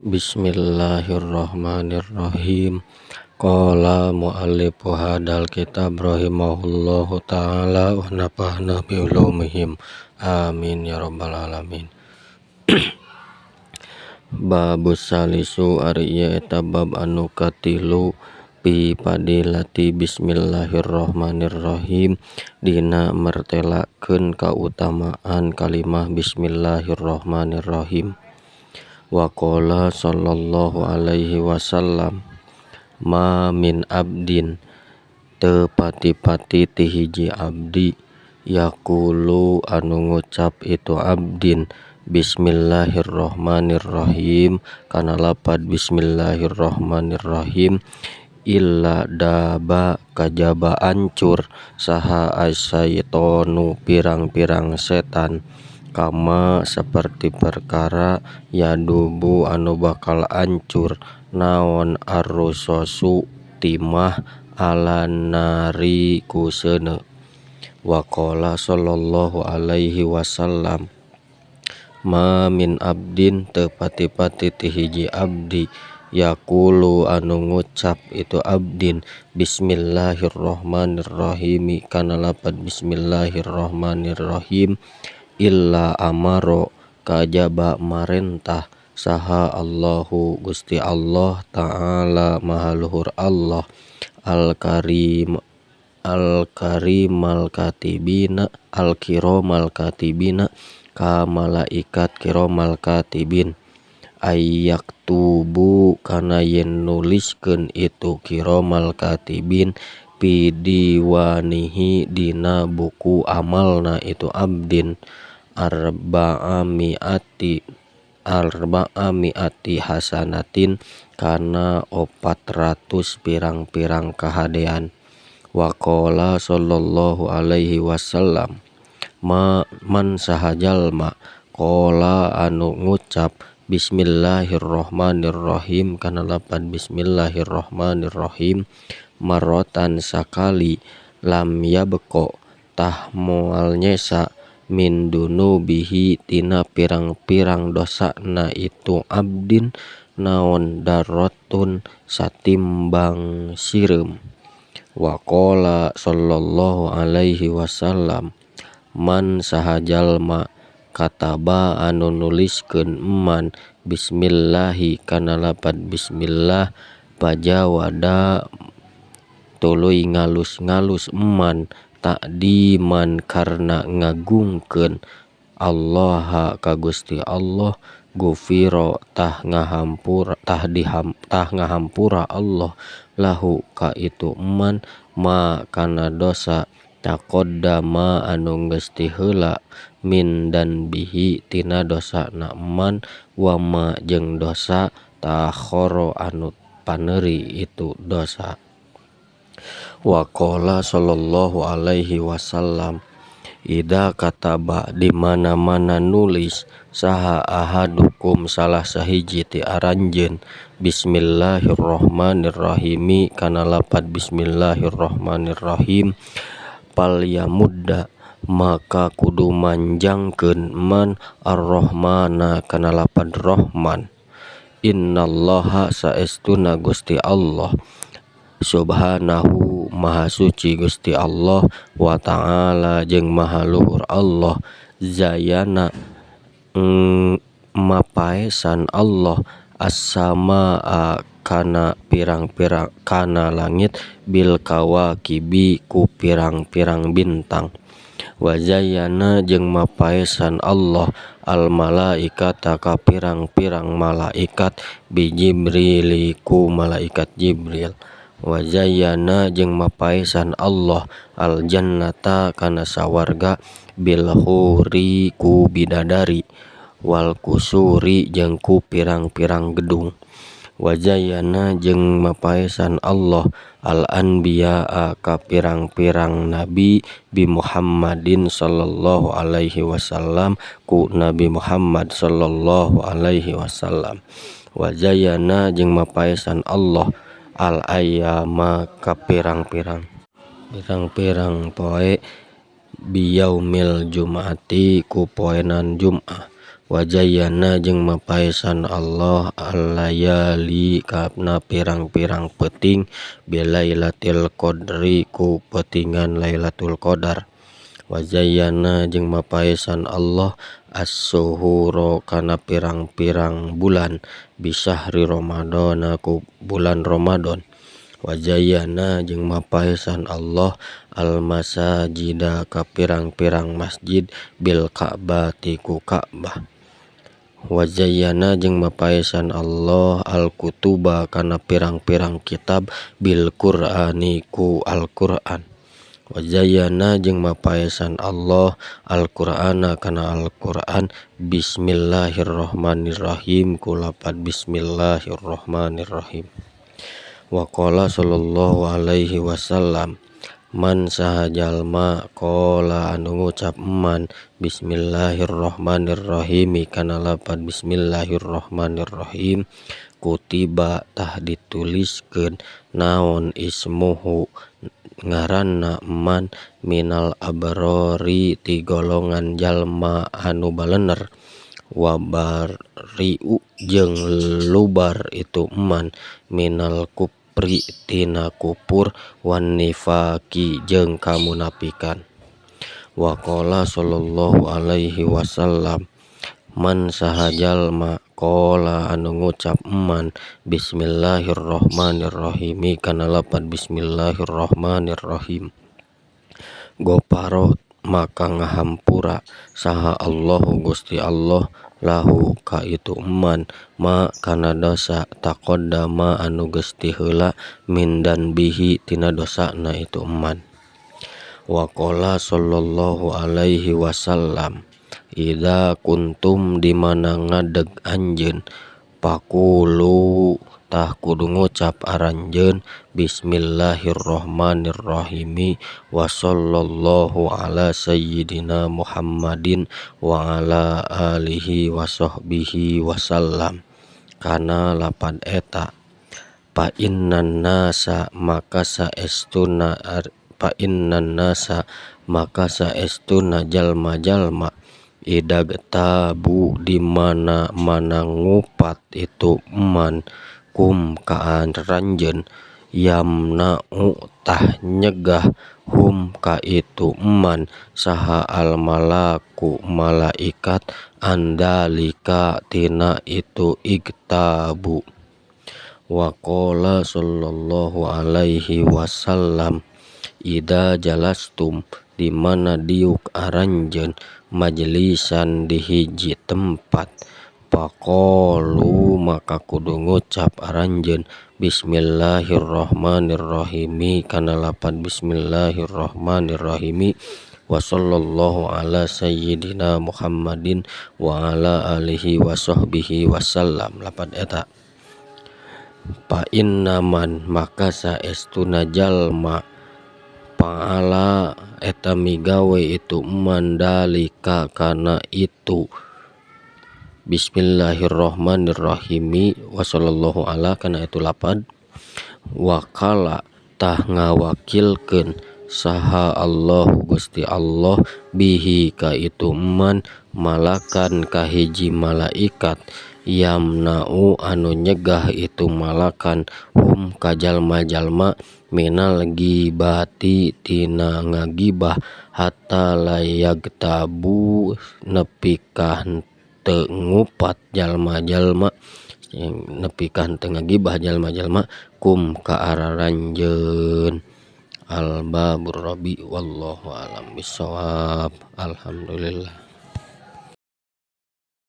Bismillahirrahmanirrahim. Qala muallifu hadal kitab rahimahullahu ta'ala wa nafa'ana bi ulumihim. Amin ya rabbal alamin. Babus salisu ari ieu eta bab anu katilu fi fadilati bismillahirrahmanirrahim dina mertelakeun kautamaan kalimah bismillahirrahmanirrahim. Wa qala sallallahu alaihi wasallam ma min abdin teu pati-pati ti hiji abdi yaqulu anu ngucap itu abdin bismillahirrahmanirrahim kana lapad bismillahirrahmanirrahim illa daba kajaba ancur saha asyaitonu pirang-pirang setan kama seperti perkara yadubu anu bakal ancur naon arrusosu timah ala nari ku seuneu. Wa qala sallallahu alaihi wasallam ma min abdin teu pati-pati ti hiji abdi yaqulu anu ngucap itu abdin bismillahirrahmanirrahim kana lapad bismillahirrahmanirrahim illa amaro kajaba marentah saha Allahu Gusti Allah ta'ala maha luhur Allah al-karim al-karimal katibina al-kiromal katibina ka malaikat kiromal katibin ayyaktubu kana yen nuliskeun itu kiromal katibin fi diwanihi dina buku amalna itu abdin arba'a mi'ati hasanatin kana 400 pirang-pirang kahadean. Wa qala sallallahu alaihi wasallam ma man saha jalma qala anu ngucap bismillahirrahmanirrahim kana lapad bismillahirrahmanirrahim marrotan sakali lam yabqa tah moal nyesa min dunubihi tina pirang-pirang dosana itu abdin naon darotun satimbang sireum. Wa qala sallallahu alaihi wasallam man saha jalma kataba anu nuliskeun man bismillahi kana lapad bismillah pajawada tuluy ngalus-ngalus man takdiman karna ngagungkeun Allah ka Gusti Allah gufiro tah ngahampura tah diham tah ngahampura Allah lahu ka itu man ma kana dosa taqaddama anu geus ti heula min dan bihi tina dosana man wa ma jeung dosa ta'akhkhara anu paneuri itu dosa. Wa qala sallallahu alaihi wasallam idza kataba di mana-mana nulis saha ahadukum salah sahiji ti aranjeun bismillahirrahmanirrahim kana lapad bismillahirrahmanirrahim falyamudda maka kudu manjangkeun man arrahmana kana lapad rahman. Innallaha saestuna Gusti Allah subhanahu maha suci Gusti Allah wa ta'ala jeung maha luhur Allah zayana mapaesan Allah as-samaa kana pirang-pirang kana langit bil kawakibi ku pirang-pirang bintang wa zayyana jeung mapaesan Allah al malaikata ka pirang-pirang malaikat bi Jibril ku malaikat Jibril wa zayyana jeung mapaesan Allah al jannata kana sawarga bil huri ku bidadari wal kusuri jeung ku pirang-pirang gedung wa zayyana jeung mapaesan Allah al anbiyaa ka pirang-pirang nabi bi Muhammadin sallallahu alaihi wasallam ku Nabi Muhammad sallallahu alaihi wasallam wa zayyana jeung mapaesan Allah al ayyama ka pirang-pirang pirang-pirang poe biyaumil jum'ati ku poenan Jum'ah. Wa zayyana jeung mapaesan Allah al-layali kana pirang-pirang peuting bilailatil qadri ku peutingan Lailatul Qadar. Wa zayyana jeung mapaesan Allah as-suhura kana pirang-pirang bulan bisahri Ramadhana ku bulan Ramadhan. Wa zayyana jeung mapaesan Allah al-masajida ka pirang-pirang masjid bil Ka'bati ku Ka'bah. Wa zayyana jeung mapaesan Allah al-kutuba kana pirang-pirang kitab bil Qur'ani ku Al-Qur'an. Wa zayyana jeung mapaesan Allah Al-Qur'ana kana Al-Qur'an bismillahirrahmanirrahim ku lapad bismillahirrahmanirrahim. Wa qala sallallahu alaihi wasallam man saha jalma qala anu ngucap man bismillahirrahmanirrahim kana lapad bismillahirrahmanirrahim kutiba tah dituliskeun naon ismuhu ngaranna man minal abrori ti golongan jalma anu balener wa bariu jeung lubar itu man minal kufri tina kufur wan nifaqi jeung kamunafikan. Wa qala sallallahu alaihi wasallam man saha jalma qala anu ngucap man bismillahirrahmanirrahim kana lapad bismillahirrahmanirrahim gofaro maka ngahampura saha Allahu Gusti Allah lahu ka itu eman ma kana dosa taqaddama anu geus tiheula min danbihi tina dosana itu eman. Wa qala sallallahu alaihi wasallam idza kuntum di mana ngadeg anjeun faqulu tah kudu ngucap aranjeun bismillahirrahmanirrahim wa sallallahu ala sayyidina Muhammadin wa ala alihi wa sahbihi wasallam kana lapad eta. Fa innan nasa maka saestuna fa innan nasa maka saestuna jalma-jalma idag tabu di mana-mana ngupat itu eman kum ka aranjeun yamna'u tah nyegah hum ka itu eman saha al malaku malaikat andalika tina itu igtabu. Wa qala sallallahu alaihi wasallam idza jalastum di mana diuk aranjeun majlisan di hiji tempat faqalu maka kudu ngucap aranjeun bismillahirrahmanirrahim kana lapad bismillahirrahmanirrahim wa sallallahu ala sayyidina Muhammadin wa ala alihi wa sahbihi wasallam lapad eta. Fa innaman maka saestuna jalma fa'ala eta migawe itu mandalika kana itu bismillahirrahmanirrahim wa sallallahu ala kana itu lapad wakala tah ngawakilkeun saha Allahu Gusti Allah bihi ka itu man malakan ka hiji malaikat yamna'u anu nyegah itu malakan hum ka jalma-jalma minal gibati tina ngagibah hatta layagtabu nepi ka teu ngupat jalma-jalma nepi ka teu ngagibah jalma-jalma kum ka araranjeun. Al-babur rabi wallahu alam bisawab. Alhamdulillah.